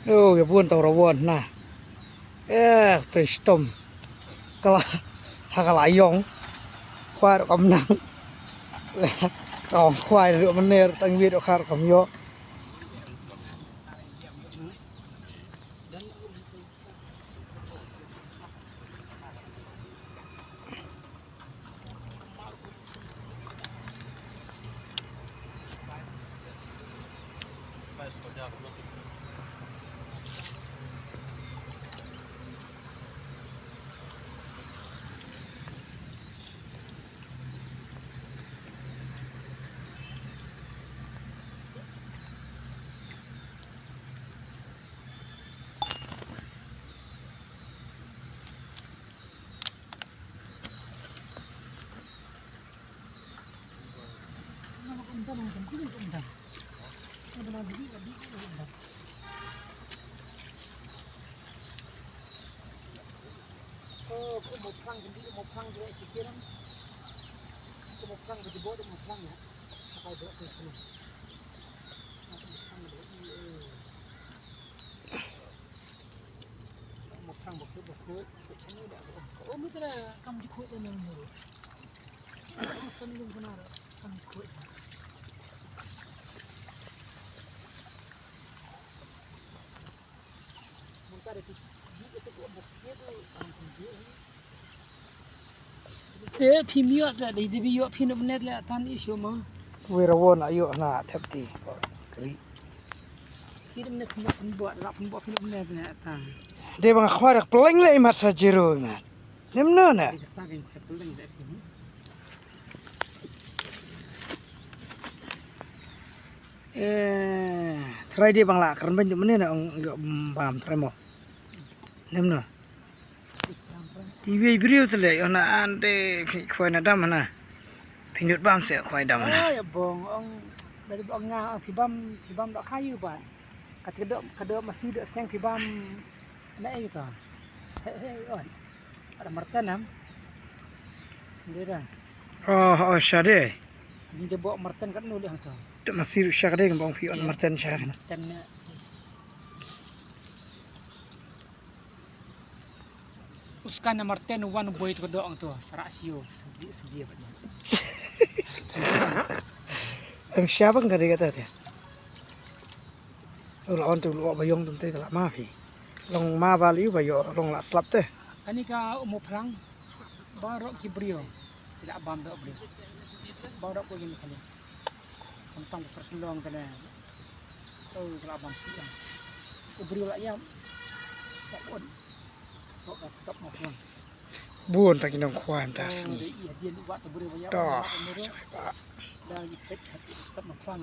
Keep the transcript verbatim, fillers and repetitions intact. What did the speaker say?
Yo, ya bun tau rawon na. Eh, tei stom. Kala, ha kala yong. Khwai ruh kam nang. Ka ong khwai ruh mener, tang wit ruh khar kam yo. Te phi miot da, dei dei bi ïoh phi nop net le tan i shu ma. Wei rawon ayo na thep ti. Kri. Phi nop net phi nop phi nop da phi nop phi nop net le tan. Dei bang khwai rak pleng le imat sa jero imat. Nem no na. Dei kata gen khwai pleng da phi. Eh, trai dei bang la kren ban jumne na ong bam trai mo. Nem no. Ti wei briew te le, ïoh na an te phi khwai na dam na. Phi ñiut bam se khwai dam na. Ah, ya bong, ong, dari bong nga, ong, phi bam, phi bam dok kayu ba. Kat ka dok, ka dok masi dok seng phi bam. Na ei to. He, he, oi. Ada marten am. Dei da. Oh, oh, sha dei. Ni jabok marten kat nu le hang to. Dok masi ruh sha dei, bong phi on marten sha kan. Marten na. Uskan na marten wan boi to dok to, sara sio, segi, segi apa ni. Em siapa nggak dikata dia? Ula on tu ula bayong tu te la ma phi. Long ma ba liu ba yo long la slap te. Kani ka umo phrang. Barok ki brio. Tidak bam dok brio. Barok ko yin kani. Tang tang first long kani. Oh, kala bam siang. Ubri la yam. Tak on. Tok tok ma khwan. Bun tak inong khwan ta sngi. Iya dia ni wat ubri wa yam. Toh. Dah ni pek tak ma khwan.